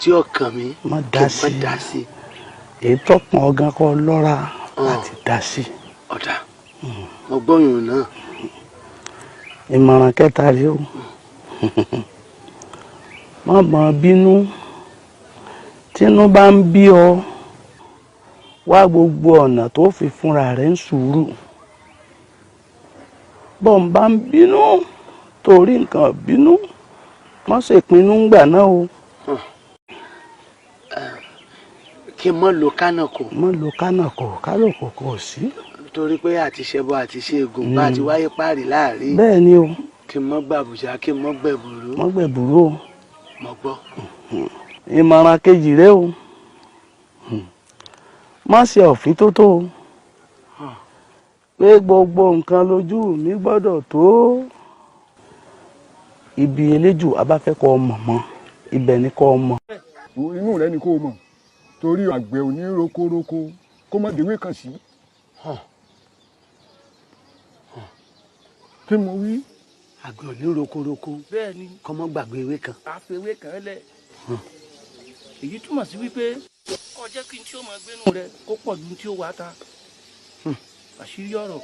Tí ọkàn mi má kí dá n sí. Má dá sí. Èyí tó pọn ọgán kọ́ lọ́ra láti dá sí. Ọ̀dà, mo gbọ́yùn náà. Ìmọ̀ràn kẹta rèé o: má mọ̀ bínú. Tínú bá ń bí ọ, wá gbogbo ọ̀nà tó fi fúnra rẹ̀ ń sùúrù. Bọ́n bá ń bínú torí nǹkan bínú, má ṣèpinnu ńgbà náà o. Kí n mọ́ lo kánàkò. Má lo kánàkò, kálòkò kò sí. Torí pé àti ṣẹbọ àti ṣe ègùn bá ti wáyé páàrí láàrin. Bẹ́ẹ̀ ni o. Kí n mọ́ gbàbùjá, kí n mọ́ gbẹ̀bùrú. Má gbẹ̀bùrú o. Mo gbọ́. Ìmọ̀ràn kejì rèé o: má ṣe ọ̀fín tó tó o, pé gbogbo nǹkan lójú mi gbọ́dọ̀ tó. Ibi eléjù abáfẹ́ kọ́ ọ mọ̀ mọ́, ibẹ̀ ni kọ́ ọ mọ̀. Inú rẹ ni kó o mọ̀, torí àgbẹ̀ ò ní rokoroko kó má déwé kan sí. Kí mo wí. Àgbẹ̀ ò ní rokoroko bẹ́ẹ̀ ni kọ́ mọ́ gbàgbé ewé kan. Àfẹwé kan lẹ̀, èyí túmọ̀ sí wípé kó jẹ́ kí n tí ó máa gbénu rẹ kó pọ̀ ju tí ó wà á ta àṣírí ọ̀rọ̀.